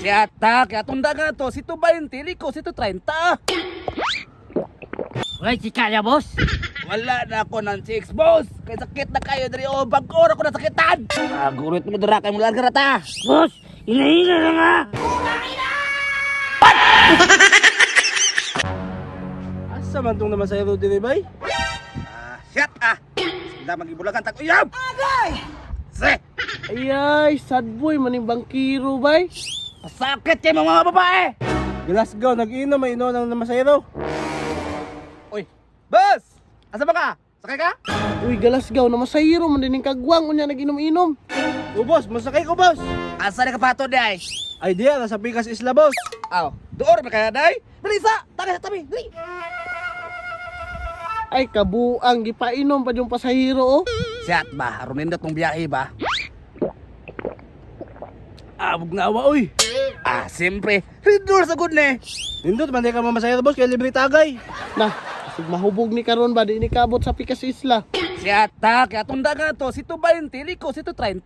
Yata, kaya tunda ka na to, si 20, liko, si 30. Walay chika niya, boss. Wala na ako ng chicks, boss! Kay sakit na kayo diri oh, bag-oro ko na sakitan! Ah, gurit mo dira kay mula ta. Boss, hinahina na nga. Asa man tong naman sa diri bay? Ah, shit ah! Sila magibulagan tag uyab! Agay! Se! Ayay, sad boy maning bangkiro bay. Pasakit kay mga babae! Glasgow nag-inom may ino nang namasayro. Uy, boss! Asa ba ka? Sakay ka? Uy, Glasgow namasayro man din kagwang unya nag-inom-inom. O boss, masakay ko boss. Asa na ka pato day? Ay diya nasa Pikas Isla boss. Aw, doon ba kaya day? Dali sa, tagay sa tabi, dali. Ay kabuang gipainom pa yung pasahero oh. Siat ba, aron nindot mong biyahe ba? Abog na awa oy. Ah, siyempre, ridor sa good ne. Nindot man di ka mamasayro boss kay libre tagay. Na, kasig mahubog ni karon ba di ni kabot sa Pikas Isla. Siata, kaya tunda ka na to, si 20, liko, si 30.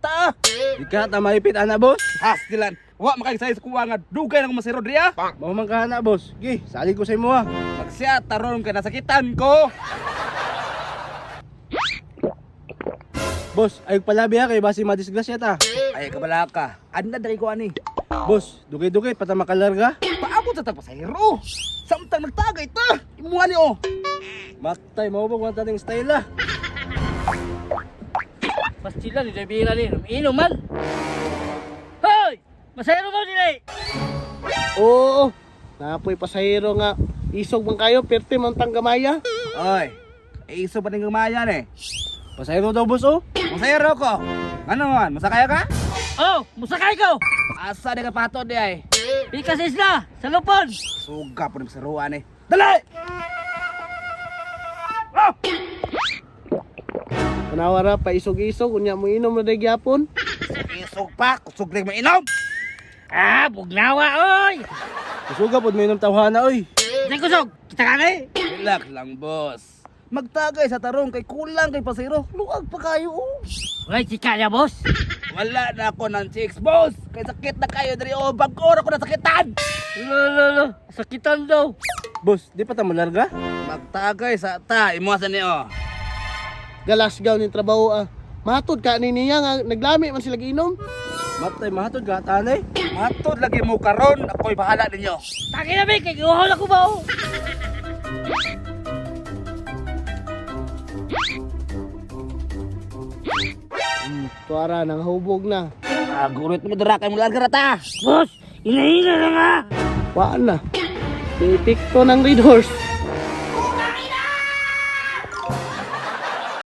Di ka ta maipit ana boss. Has, dilan, wa makagsay sa kuwa nga dugay na masiro diriya. Mao man ka ana boss. Gi, salig ko sa imo ha. Magsiat taron kay nasakitan ko. Boss, ayog palabi ha kay basi madisgrasya ta. Ay kabala ka. Adna dali ko ani. Boss, dugay-dugay pata makalarga. Paabot sa tagpasahero. Samtang nagtagay ta. Imuha ni oh. Matay, mahubog man taning style ah. Pastila ni Debira ni. Inom man. Hoy! Masayro mo dili. Oo, napoy pasahero nga. Isog man kayo, perte man tang gamaya. Oy, iso pa ning gumayan eh. Pasahero daw boss oh. Masahero ko. Ano man, masakaya ka? Oh, musakay ko. Asa di ka pato di ay. Pikas Isla, sa lupon. Suga po ni masaruan eh. Dali! Ah! Tanawa ra pa isog-isog unya mo inom na day gyapon. Isog pa, kusog rin mainom. Ah, bugnawa oy. Kusuga pod mo inom tawhana oy. Di kusog, kita ka na eh. Relax lang, boss. Magtagay sa tarong kay kulang kay pasero. Luag pa kayo oh. Walay chika niya, boss. Wala na ako ng chicks, boss. Kay sakit na kayo diri oh, bag-oro ko nasakitan. Lo, lo, lo. Sakitan daw. Boss, di pa ta malarga? Magtagay sa ta, imuha sa niyo. Galasgaw ni trabaho ah. Matod ka ni niya nga naglami man sila giinom. Matay mahatod ka tanay. Matod lagi mo karon, ako'y bahala ninyo. Taki na, be. Kay giuhaw na ko ba, oh. Tuara nang hubog na. Ah, gurit mo dira kay mularga ra ta. Boss, hinahina na nga. Wa na. Di epekto ng Red Horse.